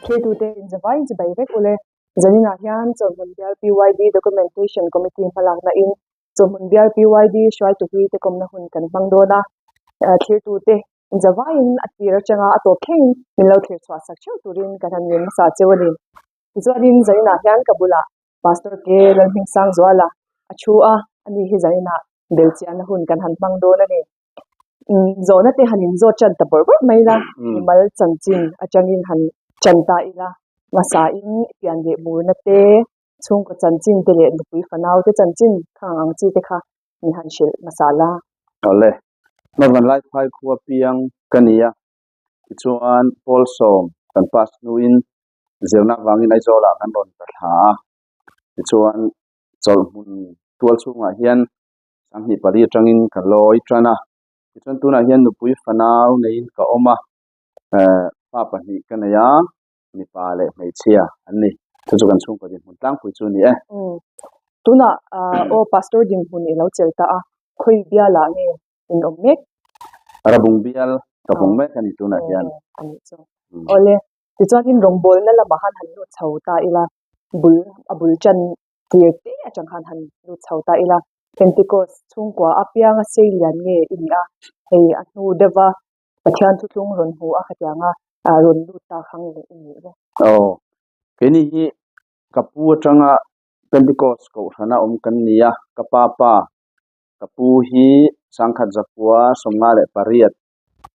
Thiltute inzavai inchibai vek ule. Zaninah hian Chawlhhmun Bial PYD Documentation Committee hmalakna in Chawlhhmun Bial PYD hruaitu hlui te kawmna hun kan hmang dawn a. Thiltute inzavaiin a tir atanga a tawp thlengin min lo thlir chhuah sak theuh turin kan han ngen hmasa cheu a ni. Tichuanin zaninah hian ka bulah Pastor K. Lalhmingsangzuala a thu a, ani hi zaninah belchiahna hun kan han hmang dawn a ni. Zawhna te han inzawt tan ta bawrh bawrh mai ila, mimal chanchin atangin han tan ta ila, hmasain pian leh murna te, chhungkaw chanchin te leh nupui fanau te chanchin khang ang chi te kha min han hrilh hmasa la. Awle, Hmavan Laiphai khua piang ka ni a, tichuan Pawl sawm kan pass hnuin zirna avangin Aizawlah kan rawn ta thla a, tichuan chawlhhmun tual chhungah hian Sanghnih pali atangin ka lawi tan a, tichuan tunah hian nupui fanau neiin ka awm a, eh pa pahnih ka nei a, mipa leh hmeichhia an ni. Chu chu kan chhungkaw dinhmun tlangpui chu a ni e. Umm tunah aw pastor dinhmun i lo chelh ta a, khawi bialah nge in awm mek? Rabung bial ka vawng mek a ni tunah hian. A nih chu. Awle, tichuanin rawngbawlna lamah khan han lut chho ta ila, bul a bul tan Tir te atang khan han lut chho ta ila, Pentecost chhungkua apianga sei lian nge i nih a, hei a hnu deuh va Pathian thuthlung rawn hmu a khatianga rawn lut ta kha nge i nih ve? Aw, keini hi ka pu atanga Pentecost kohhrana awm kan ni a, ka pa pa, ka pu hi sangkhat zakua 58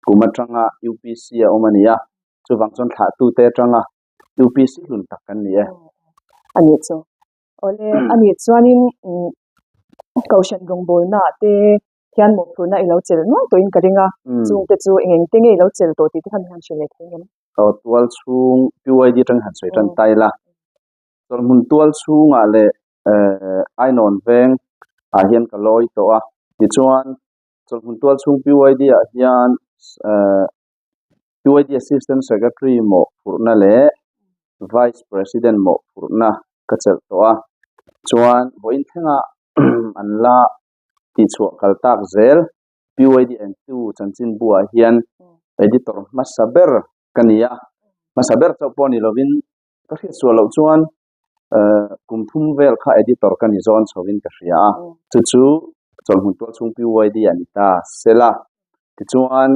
kum atanga UPC a awm a ni a, chuvang chuan thlahtute atanga UPC hlun tak kan ni e. A nih chu. Awle, a nih chuanin Kohhran rawngbawlna ah te hian mawhphurhna i lo chelh nual tawhin ka ring a, chungte chu eng eng te nge i lo chelh tawh tih te kha min han hrilh leh thei ngem? Aw, tual chhung PYD atangin han sawi tan ta ila. Chawlhmun tual chhungah leh Ainawn veng ah hian ka lawi tawh a, tichuan Chawlhmun tual chhung PYD ah hian PYD Assistant Secretary mawhphurhna leh Vice President mawhphurhna ka chelh tawh a, chuan vawiin thlenga an la tihchhuah kal tak zel PYD Entu chanchinbuah hian Editor hmasa ber ka ni a, hmasa ber chauh pawh ni lovin ka hriat suah loh chuan kum thum vel kha Editor ka ni zawn chhoin ka hria a, chu chu Chawlhmun Tualchhung PYD a ni ta sela. Tichuan,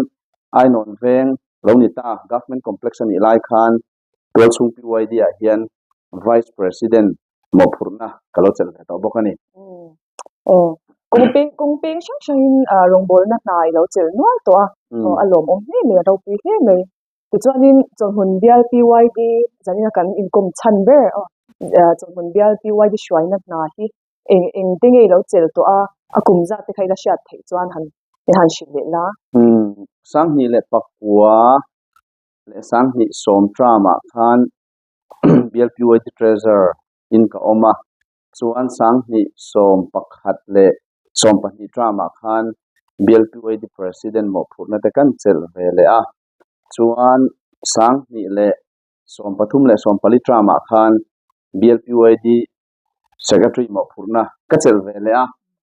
Ainawn veng lo ni ta, Government Complex a nih lai khan Tualchhung PYD ah hian Vice President mawhphurhna ka lo chelh ve tawh bawk a ni. Aw, kawng peng kawng peng hrang hrangin rawngbawlna hna i lo chelh nual tawh a, a lawmawm hle mai, a ropui hle mai. Tichuanin Chawlhmun Bial PYD zanina kan inkawm chhan ber Chawlhmun Bial PYD hruaina hna hi Eng eng te nge i lo chelh tawh a, a kum zat te kha i la hriat theih chuan han i han hrilh leh la. Umm, 2009 leh 2010 term ah khan BLPYD Treasurer in ka awm a, chuan 2011 leh 12 term ah khan BLPYD President mawhphurhna te kan chelh ve leh a, chuan 2013 leh 14 term ah khan BLPYD Secretary mawhphurhna ka chelh ve leh a,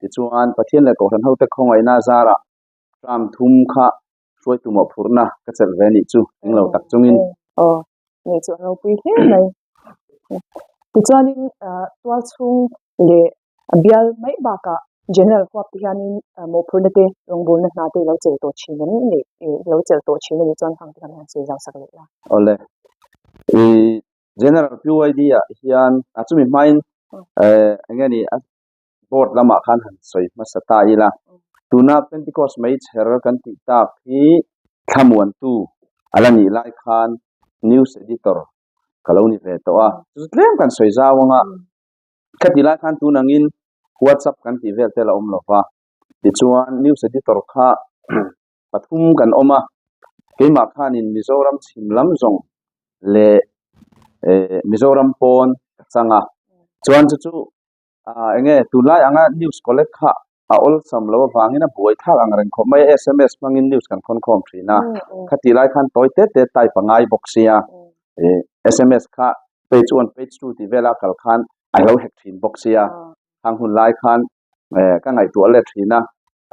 tichuan Pathian leh Kohhran hote khawngaihna zarah term thum kha hruaitu mawhphurhna ka chelh ve nih chu englo tak chungin. Aw, nih chu a ropui hle mai. Tichuanin tual chhung leh bial mai bakah General huap te hianin mawhphurhna te rawngbawlna hna te i lo chelh tawh thin em leh i lo chelh tawh thin a nih chuan hang te kha min han sawi zau sak leh la. Awle, i General PYD ah hian a chumi hmain eh eng nge ni a board lamah khan han sawi hmasa ta ila tuna Pentecost meichher kan tih tak hi thlamuantu a la nih lai khan news editor ka lo ni ve tawh a chu chu tlem kan sawi zau ang a khatih lai khan tun angin WhatsApp kan tih vel te la awm lo va tichuan news editor kha pathum kan awm a, keimah khanin Mizoram chhim lam zawng leh eh Mizoram pawn ka chang a, chuan chu chu ah eng nge tunlai anga news collect kha a awlsam lo avangin a buai thlak ang reng khawp mai a, sms hmangin news kan khawn khawm thin a, khatih lai khan tawi tet tet type a ngai bawk sia, eh sms kha page one page two tih vela kal khan a lo hek thin bawk sia, khang hun lai khan eh ka ngaihtuah let thin a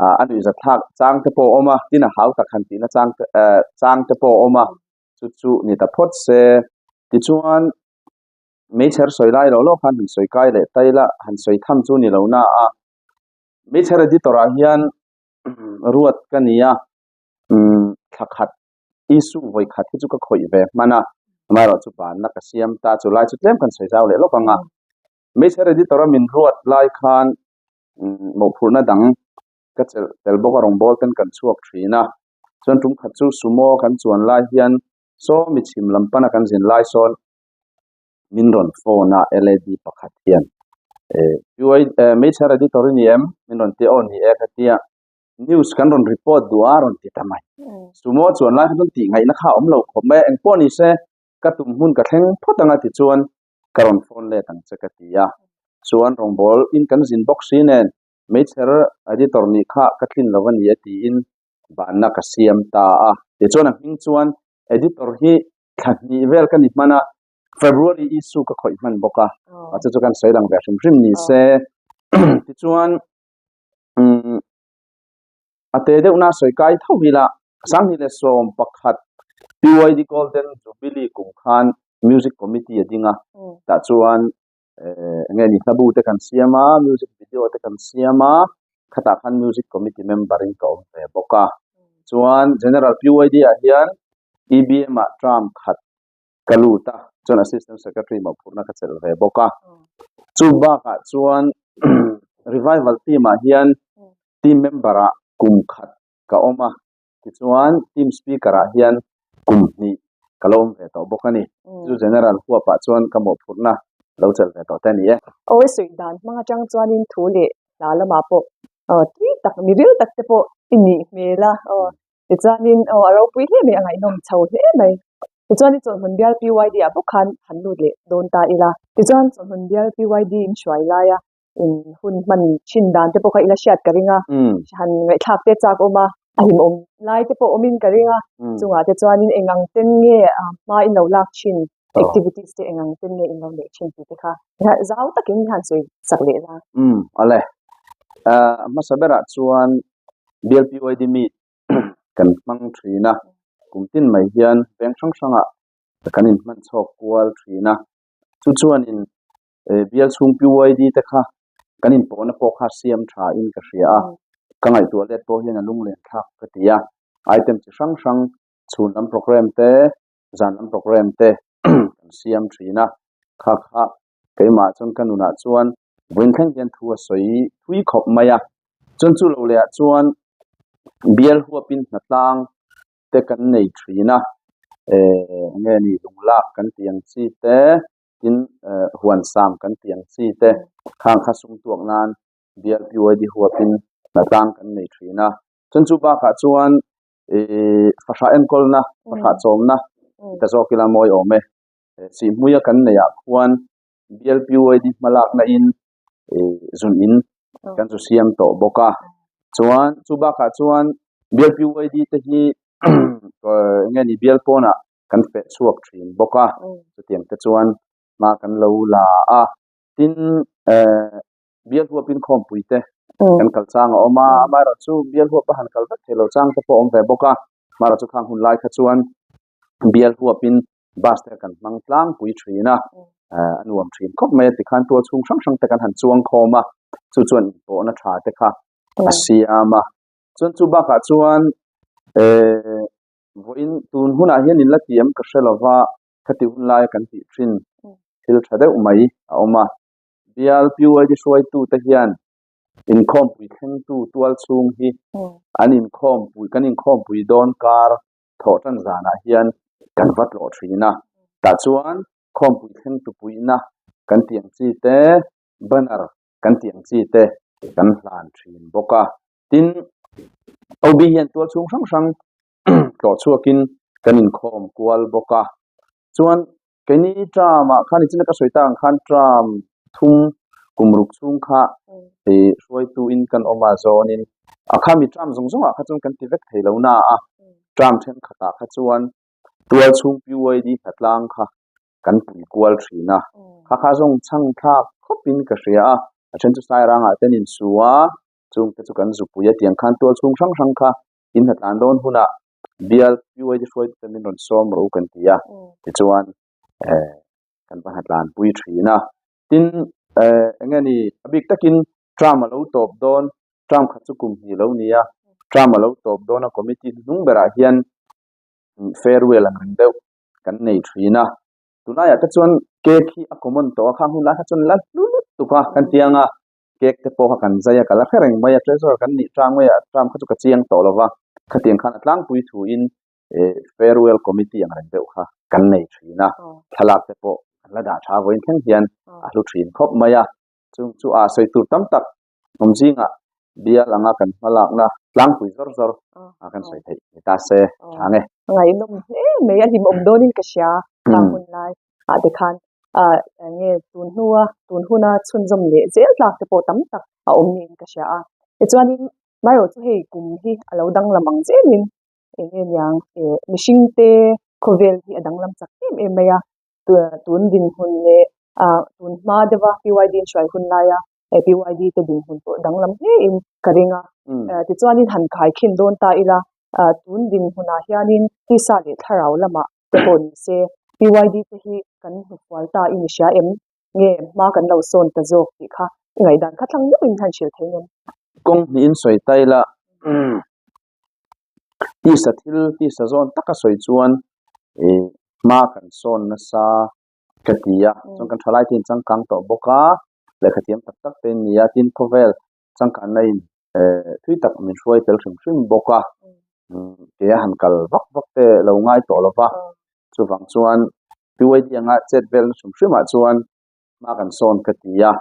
ah a nuihza thlak chang te pawh a awm a tin a hau tak han tihna chang te eh chang te pawh a awm a chu chu ni ta phawt se. Tichuan, meichher sawi lai lo lo khan han sawi kai leh ta ila, han sawi tham chu ni lo na a, meichher editor ah hian ruat ka ni a, thla khat issue vawi khat hi chu ka khawih ve hman a, amaherawhchu banna ka siam ta, chu lai chu tlem kan sawi zau leh lawk ang a. Meichher editor a min ruat lai khan mawhphurhna dang ka chelh tel bawk a, rawngbawl ten kan chhuak thin a, chuan tum khat chu sumo kan chuan lai hian saw mi chhim lam pana kan zin lai sawn min rawn phone a LAD pakhat hian eh meichher editor i ni em? Min rawn ti a, aw ni e ka ti a. News kan rawn report duh a rawn ti ta mai. Sumo chuan lai kha chuan tih ngaihna kha a awm lo khawp mai a, engpawh ni se ka tum hmun ka thleng phawt anga tichuan ka rawn phone let ang che ka ti a. Chuan rawngbawl in kan zin bawk si nen meichher editor nih kha ka tlin lo a ni e tiin banna ka siam ta a. Tichuan a hming chuan editor hi thla hnih vel ka ni hman a, February issue ka khawih hman bawk a, chu chu kan sawi lang ve hrim hrim ni se. Tichuan a te deuh na sawi kai tho ila 2011 PYD Golden Jubilee kum khan Music Committee a ding a, tah chuan enge ni hlabu te kan siam a, music video te kan siam a, khatah khan Music Committee member in ka awm ve bawk a. Chuan General PYD ah hian EBM ah term khat ka lut a, chuan Assistant Secretary mawhphurhna ka chelh ve bawk a. Chu bakah chuan Revival team ah hian team member ah kum khat ka awm a, tichuan team speaker ah hian kum hnih ka lo awm ve tawh bawk a ni. Chu General huapah chuan ka mawhphurhna lo chelh ve tawh te a ni e. Awi suih dan hmang atang chuanin thu leh hla lamah pawh tui tak mi ril tak te pawh i nih hmel a. Tichuanin aw a ropui hle mai a ngaihnawm chho hle mai. Tichuanin Chawlhhmun bial PYD ah bawk khan han lut leh dawn ta ila. Tichuan Chawlhhmun bial PYD in hruai laia in hun hman thin dan te pawh kha ila hriat ka ring a, han ngaihthlak te chak awm a, a hlimawm lai te pawh awmin ka ring a, chungah te chuanin eng ang ten nge hma in lo lak thin, activities te eng ang ten nge in lo neih thin tih te kha zau takin han sawi sak leh la. Umm awle. A hmasa berah chuan bial PYD meet kan hmang thin a, kum tin mai hian veng hrang hrangah kan inhman chhawk kual thin a, chu chuanin bial chhung PYD te kha kan inpawhna pawh kha siam tha in ka hria a, ka ngaihtuah let pawh hian a lunglen thlak ka ti a, item chi hrang hrang chhun lam program te zan lam program te kan siam thin a, kha kha keimah chuan ka nunah chuan vawiin thleng hian thu a sawi thui khawp mai a, chuan chu lo lehah chuan bial huapin hnatlang te kan nei thin a, eh enge ni lunglak kan tih ang chi te tin eh huan sang kan tih ang chi te khang kha sum tuak nan bial PYD huapin hnatlang kan nei thin a, chuan chu bakah chuan ih fahrah enkawlna fahrah chawmna ta zawk ila mawi awm e sihhmuia kan neih ah khuan bial PYD hmalakna in ih zun in kan zu siam tawh bawk a chuan chu bakah chuan bial PYD te hi eng nge ni bial pawnah kan feh chhuak thin bawk a chutiang te chuan hma kan lo la a tin eh bial huapin khawmpui te kan kal chang a awm a amaherawh chu bial huap a han kal vek thei lo chang te pawh a awm ve bawk a amaherawh chu khang hun lai kha chuan bial huapin bus te kan hmang tlangpui thin a eh a nuam thin khawp mai a tikhan tual chhung hrang hrang te kan han chuang khawm a chu chuan inpawhna tha te kha a siam a chuan chu bakah chuan eh vawiin tun hunah hian in la ti em ka hre lova khati hun laia kan tih thin thil tha deuh mai a awm a. Bial PYD hruaitute hian inkhawmpui thlengtu tual chhung hi an inkhawmpui kan inkhawmpui dawn kar thawh tan zanah hian kan va tlawh thin a. Tah chuan khawmpui thlengtu puihna kan tih ang chi te, banner kan tih ang chi te kan hlan thin bawk a. Tin, OB hian tual chhung hrang hrang tlawh chhuakin kan inkhawm kual bawk a. Chuan Keini term ah khan nichin a ka sawi tak ang khan term thum kum ruk chhung kha ih hruaitu in kan awm a zawn in a khami term zawng zawng ah kha chuan kan ti vek thei lo na a term thenkhat ah kha chuan tual chhung PYD hnatlang kha kan pui kual thin a kha kha zawng chhang thlak khawp in ka hria a a then chu sairang ah te an insu a chung te chu kan zupui a tiang khan tual chhung hrang hrang kha in hnatlan dawn hunah bial PYD hruaitu te min rawn sawm rawh u kan ti a tichuan Kan va hnatlan pui thin a. Tin, eng nge ni, a bik takin term a lo tawp dawn, term khat chu kum hnih lo ni a, term a lo tawp dawn a committee hnuhnung berah hian farewell ang reng deuh kan nei thin a. Tunlaiah te chuan cake hi a common tawh a, khang hun lai kha chuan la hlu lutuk a kan tiang a, cake te pawh kha kan zai a, ka la hre reng mai a, treasurer kan nih tang mai a, term kha chu ka chiang tawh lo va, khatiang khan a tlangpui thuin farewell committee ang reng deuh kha kan nei thin a, thlalak te pawh kan la dah tha vawiin thleng hian a hlu thin khawp mai a, chung chu a sawi tur tam tak awm zingah bial anga kan hmalakna tlangpui zawr zawr a kan sawi theih ni ta se tha nge. Ngaihnawm hle mai a hlimawm dawnin ka hria khang hun lai ah te khan enge tun hnua tun huna chhunzawm leh zel tlak te pawh tam tak a awm niin ka hria a, tichuanin amaherawhchu hei kum hi a lo danglam ang zelin Eng nge niang eh mihring te khawvel hi a danglam chak em em mai a, tun dinhmun leh ah tun hma deuha PYD in hruai hun laia eh PYD te dinhmun pawh danglam hle in ka ring a. Tichuanin han khai khin dawn ta ila ah tun dinhmunah hianin tisa leh thlarau lamah te pawh ni se PYD te hi kan hnufual ta i ni hria em? Nge hma kan lo sawn ta zawk tih kha i ngaihdan kha thlang deuhin han hrilh thei ngem? Kawng hnihin sawi ta ila. Tisa thil, tisa zawn taka sawi chuan ih hma kan sawn nasa ka ti a, chuan kan thalai te in changkang tawh bawk a, lehkha thiam tak tak te an ni a, tin khawvel changkanna in eh thui tak min hruai tel hrim hrim bawk a, ke a han kal vak vak te lo ngai tawh lo va, chuvang chuan PYD anga chet velna hrim hrim ah chuan hma kan sawn ka ti a,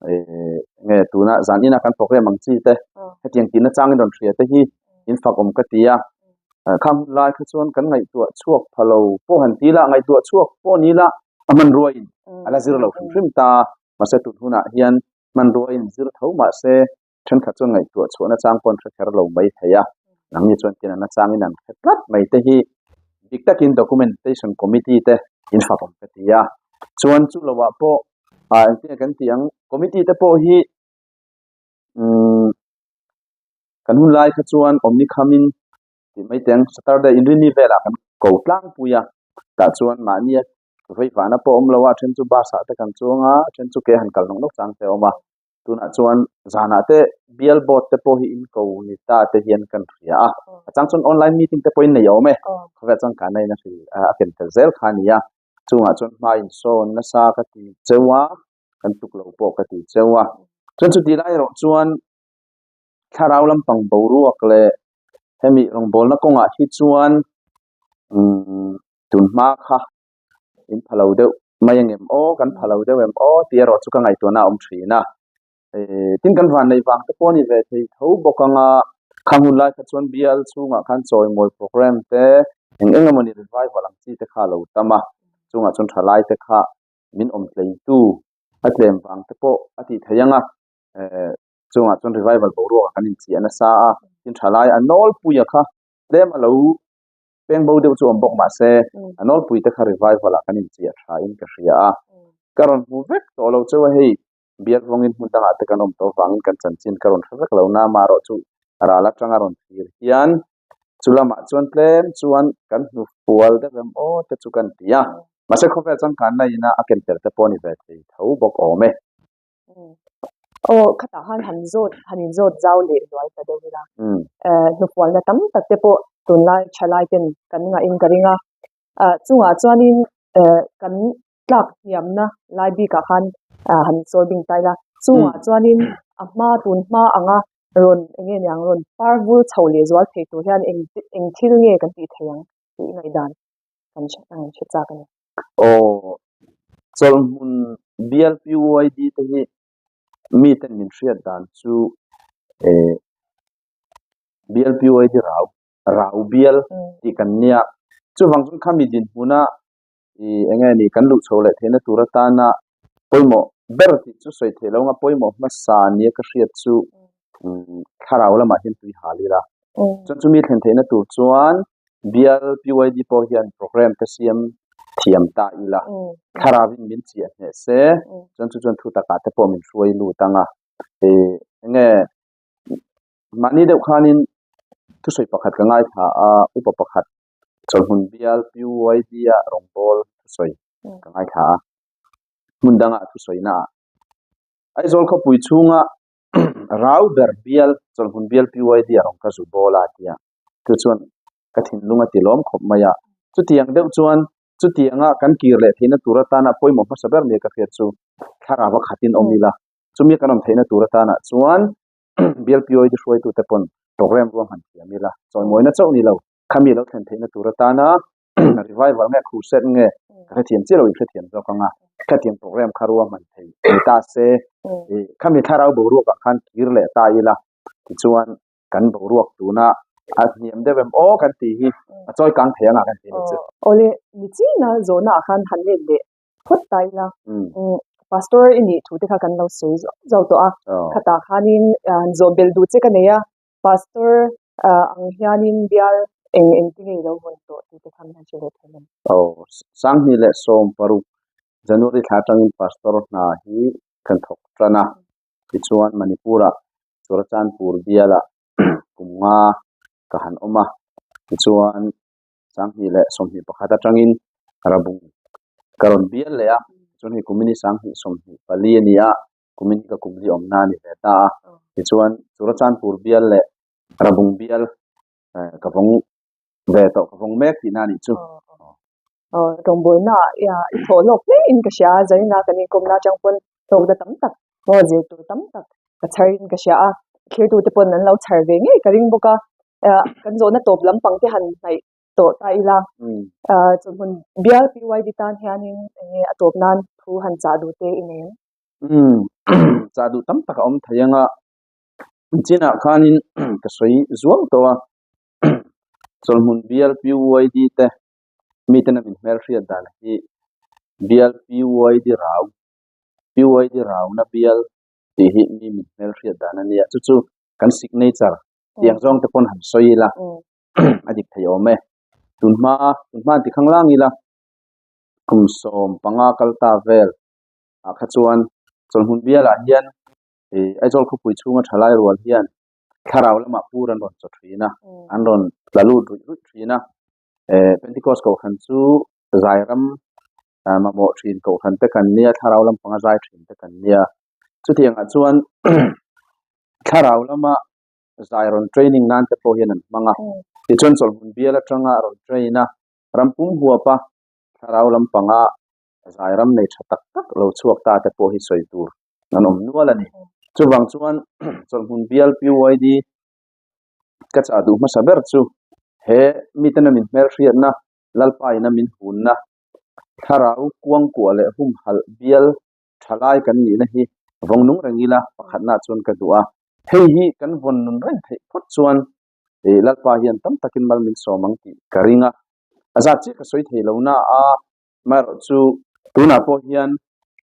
eh nge tuna zan ina kan program ang chi te hetiang tihna changin rawn hria te hi in fak awm ka ti a, khang hun lai kha chuan kan ngaihtuah chhuak pha lo pawh han ti la ngaihtuah chhuak pawh ni la a hmanrua in a la zir lo hrim hrim ta mahse tun hunah hian hmanrua in zir tho mahse thenkhat chuan ngaihtuah chhuahna chang pawh an hre kher lo mai thei a, nangni chuan tian an nachangin an hre tlat mai te hi dik takin documentation committee te in fak awm ka ti a, chuan chu lohah pawh ah engtin nge kan tih ang committee te pawh hi umm kan hun lai kha chuan awmni khamin tih mai teng Saturday inrinni velah kan ko tlangpui a tah chuan mahnia veivahna pawh awm lo a, a then chu bus ah te kan chuang a, a then chu ke han kal nawk nawk chang te a awm a. Tunah chuan zanah te bial board te pawh hi in ko ni ta te hian kan hria a, a chang chuan online meeting te pawhin nei a awm e, khawvel changkanna in a hril a ken tel zel kha a ni a, chungah chuan hma in sawn nasa ka ti cheu a, kan tuk lo pawh ka ti cheu a, chuan chuti lai erawh chuan thlarau lampang boruak leh hemi rawngbawlna kawngah hi chuan umm tunhma kha in pha lo deuh mai ang em aw kan pha lo deuh em aw tih erawh chu ka ngaihtuahna a awm thin a eh tin kan van neih vang te pawh a ni ve thei tho bawk ang a khang hun lai kha chuan bial chhungah khan chawimawi program te eng eng emawni revival ang chi te kha a lo tam a chungah chuan thalai te kha min awm tleitu a tlem vang te pawh a tih theih ang a eh chungah chuan revival boruak ah kan inchiah nasa a tin thalai a nawlpuia kha tlem a lo Peng bo deuh chu awm bawk mahse a nawlpui te kha revival ah kan inchiah tha in ka hria a, ka rawn hmu vek tawh lo cheu a hei biak vawngin hmun dangah te kan awm tawh vangin kan chanchin ka rawn hre vek lo na amaherawh chu ral atanga rawn thlir hian chu lamah chuan tlem chuan kan hnu fual deuh em aw te chu kan ti a, mahse khawvel changkanna ina a ken tel te pawh a ni ve thei tho bawk awm e. Aw khatah khan han zawt han inzawt zau leh zual ta deuh ila. Eh hnufualna tam tak te pawh tunlai thalai ten kan ngahin ka ring a. Ah chungah chuanin eh kan tlak hniamna lai bikah khan ah han sawi bing ta ila. Chungah chuanin a hma tun hma anga rawn eng nge niang rawn par vur chho leh zual thei tur hian eng eng thil nge kan tih theih ang tih ngaihdan kan hre chak a ni. Aw, chawlhmun bial PYD te hi miten min hriat dan chu eh bial PYD rau rau bial tih kan nia. Chuvang chuan khami dinhmuna ih eng nge ni kan luh chho leh theihna tur atana pawimawh ber tih chu sawi theih lo anga pawimawh hmasa nia ka hriat chu thlarau lamah hian tui hal ila. Chuan chumi thlen theihna tur chuan bial PYD pawh hian program te siam thiam ta ila. Thlarauin min chiah hneh se, chuan chu chuan thu takah te pawh min hruai lut ang a. Ih enge mahni deuh khanin thusawi pakhat ka ngaithla a, upa pakhat chawlhmun bial PYD-a rawngbâwl thusawi. ka ngaithla a, hmun danga a thusawina ah Aizawl khawpui chhunga rau ber bial chawlhmun bial PYD a rawn ka zu bawl a tia chu chuan ka thinlung a ti lawm khawp mai a, chutiang deuh chuan chutianga kan kir leh theihna tur atana pawimawh hmasa ber nia ka hriat chu thlarau a khatin awm ila, chumi kan awm theihna tur atana chuan bial PYD hruaitute pawn program ruang han thiam ila, chawimawina chauh ni lo, khami lo thlen theihna tur atana revival nge crusade nge ka hrethiam chiah lo in hrethiam zawk anga khatiang program kha rua hman thei ni ta se khami thlarau boruak ah khan kir leh ta ila tichuan kan boruak tuna a hniam deuh em aw kan tih hi a chawi kang thei anga kan tih ni chu. Awle nichina zawhna ah khan han let leh phawt ta ila pastor i nih thu te kha kan lo sawi zauh zauh tawh a khatah khanin zawh belh duh che ka nei a Pastor ang hianin bial eng eng te nge i lo vawn tawh tih te kha min han hre leh thei em? Aw, 2016 January thla atangin Pastor hna hi kan thawk tan a, tichuan Manipur-ah Churachandpur bialah kum nga ka han awm a, tichuan 2021 atangin Rabung ka rawn bial leh a, chuan hei kumini 2024 a ni a, kumin hi ka kum li awmna a ni ve ta a, tichuan Churachandpur bial leh Rabung bial ka vawng ve tawh, ka vawng mek tihna a nih chu. Rawngbawlna i thawh lawk hle in ka hria a, Zarina kan inkawmna atang pawn hlawkna tam tak maw zir tur tam tak ka chhar in ka hria a, thlirtute pawn an lo chhar ve ngei ka ring bawk a, kan zawhna tawp lampang te han hnaih tawh ta ila, chawhmun bial PYD tan hianin enge a tawp nan thu han chah duh te i nei em? Umm chah duh tam tak a awm thei ang a, chinah khanin ka sawi zual tawh a, chawlhmun bial PYD te miten a min hmelhriat dan hi bial PYD rau, PYD rauna bial tih hi mi min hmelhriat dan a nia, chu chu kan signature tiang zawng te pawn han sawi ila a dik thei awm e, tunhma tunhma an ti khang lang ila kum 15 kal ta vel ah kha chuan chawlhmun bialah hian ih Aizawl khawpui chhunga thalai rual hian thlarau lamah pur an rawn chaw thin a, an rawn tla lut ruih ruih thin a, eh Pentecost kohhran chu zai ram mamawh thin kohhran te kan nia thlarau lampanga zai thin te kan nia chutiangah chuan thlarau lama zai rawn training nan te pawh hian an hmang a, tichuan chawlhmun bial atanga rawn train a ram pum huapa thlarau lampanga zai ram nei tha tak tak lo chhuak ta te pawh hi sawi tur an awm nual a ni. Chuvang chuan chawlhmun bial PYD ka chah duh hmasa ber chu he miten a min hmelhriatna, Lalpa in a min hunna, thlarau kuangkuah leh humhalh bial tha lai kan nihna hi vawng nung reng ila pakhatna chuan ka duh a. Hei hi kan vawn nun reng theih phawt chuan Lalpa hian tam takin mal min sawm ang tih ka ring a. A zat chiah ka sawi thei lo na a, amaherawh chu tunah pawh hian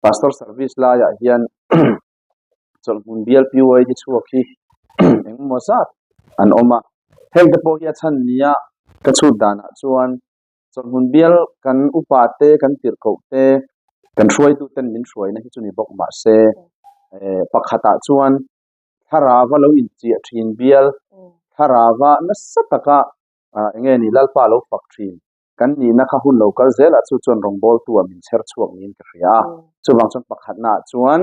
pastor service laiah hian chawlhmun bial PYD chhuak hi engemaw zat an awm a. Heng te pawh hi a chhan nia ka chhut danah chuan chawlhmun bial kan upa te, kan tirhkoh te, kan hruaitu ten min hruaina hi chu ni bawk mahse pakhatah chuan thlarava lo inchiah thin bial, thlarava nasa taka eng nge ni Lalpa lo fak thin kan nihna kha hun lo kal zelah chu chuan rawngbawltu ah min chher chhuak niin ka hria a. Chuvang chuan pakhatna ah chuan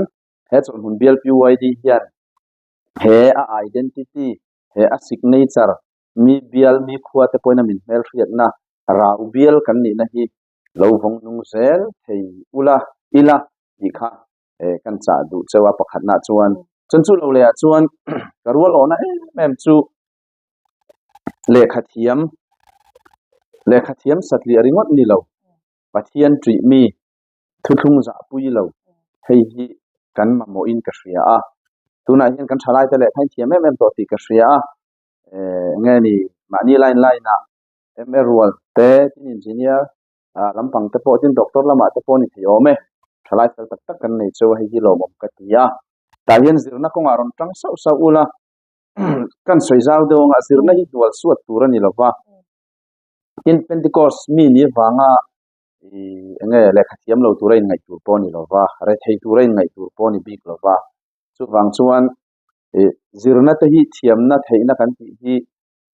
he chawlhmun bial PYD hian he a identity, he a signature, mi bial, mi khua te pawhin a min hmelhriatna rau bial kan nihna hi lo vawng nung zel thei ula ila tih kha kan chah duh cheu a pakhatna chuan. Chuan chu lo leh ah chuan ka rual awhna em em chu lehkha thiam lehkha thiam satliah ringawt ni lo Pathian ṭih mi thuthlung zah pui lo hei hi kan mamawhin ka hria a tunah hian kan ṭhalaite lehkha in thiam em em tawh tih ka hria a eh eng nge ni mahni line line ah M_A rual te tin engineer ah lampang te pawh tin doctor lamah te pawh a ni thei awm e ṭhalai fel tak tak kan nei chu hei hi lawmawm ka ti a tah hian zirna kawngah rawn ṭang sauh sauh ula kan sawi zau deuh anga zirna hi hnual suat tur a ni lo va tin Pentecost mi ni vanga ih eng nge lehkha thiam lo tura inngaih tur pawh a ni lo va rethei tura inngaih tur pawh a ni bik lo va chuvang chuan ih zirna te hi thiamna theihna kan tih hi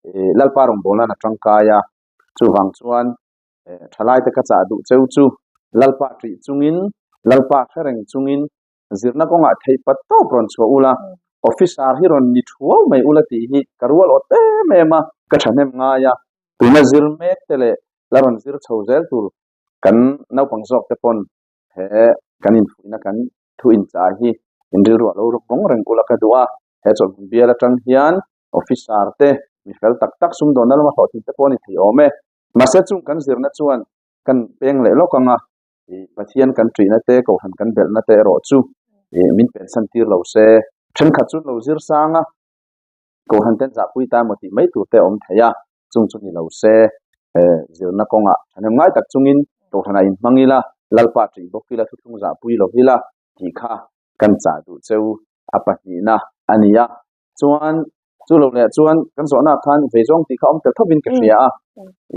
ih Lalpa rawngbawlna'n a tangkai a chuvang chuan thalai te ka chah duh cheu chu. Lalpa ṭih chungin, Lalpa hre reng chungin zirna kawngah theih pat tawp rawn chhuah ula, officer hi rawn ni thuau mai ula tih hi ka rual awt em em a, ka thahnem ngai a, tuna zir mek te leh la rawn zir chho zel tur kan naupang zawk te pawn he kan infuihna kan thu inchah hi in rilruah lo rawk vawng reng ula ka duh a, he chawlhhmun bial atang hian officer te mi fel tak tak sumdawnna lama hlawhtling te pawh a ni thei awm e. Mahse chung kan zirna chuan kan peng leh lawk ang a, ih Pathian kan ṭihna te kohhran kan belhna te erawh chu ih min pensan tir lo se. Ṭhenkhat chu lo zir sang a, kohhran ten zahpui ta emaw tih mai tur te a awm thei a, chung chu ni lo se. Eh zirna kawngah ṭhahnem ngai tak chungin kohhranah inhmang ila, Lalpa ṭih bawk ila, thuthlung zahpui lo ila tih kha kan chah duh cheu a pahnihna a ni a. Chuan chu lo leh chuan kan zawhna ah khan vei zawng tih kha awm tel thawpin ka hria a.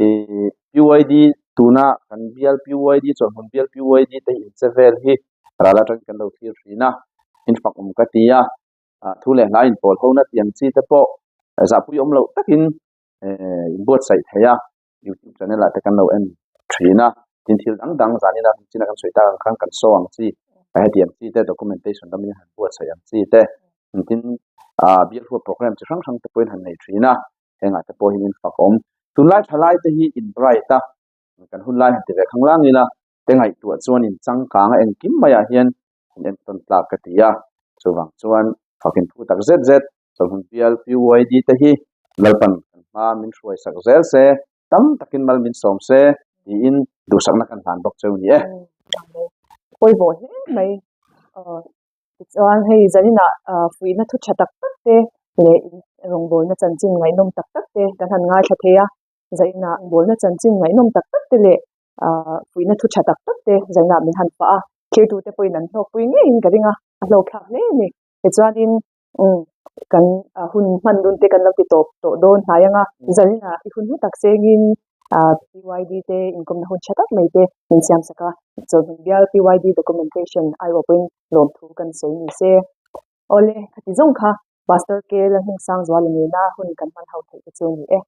Ih PYD tuna kan bial PYD chawlhhmun bial PYD te hi inche vel hi ral atangin kan lo thlir thin a, in fak awm ka ti a. Ah thu leh hla inpawl ho na tih ang chi te pawh zahpui awm loh takin eh inbuatsaih thei a. Youtube channel ah te kan lo en thin a, tin thil dang dang zanin a chin a kan sawi tak ang khan kan saw ang chi a heti ang chi te documentation lamin han buatsaih ang chi te tin ah bial huat program chi hrang hrang te pawhin han nei thin a, hengah te pawh hian in fak awm. Tunlai thalai te hi in bright a, kan hun lai han ti ve khang lang ila te ngaihtuah chuan in changkang a engkim maiah hian in entawn tlak ka ti a, chuvang chuan fakin thu tak zet zet Chawlhhmun bial PYD te hi Lalpan kan hma min hruai sak zel se, tam takin mal min sawm se tiin duhsakna kan hlan bawk cheu ni e. Pawimawh hle mai. Tichuan hei zaninah fuihna thu tha tak tak te leh rawngbawlna chanchin ngaihnawm tak tak te kan han ngaithla thei a, zaninah rawngbawlna chanchin ngaihnawm tak tak te leh fuihna thu tha tak tak te zaninah min han fah a, thirtute pawhin an hlawkpui ngeiin ka ring a, a hlawkthlak hle a ni. Tichuanin Umm kan hun hman dun te kan lo ti tawp tawh dawn hnai ang a, zaninah i hun hlu tak chengin PYD te inkawmna hun tha tak mai te min siam sak a, chawlhhmun bial PYD documentation aiawh pawhin lawmthu kan sawi ni se. Awle, khati zawng kha Pastor K. Lalhmungsangzuala nena hun kan hman ho theih te chu a ni e.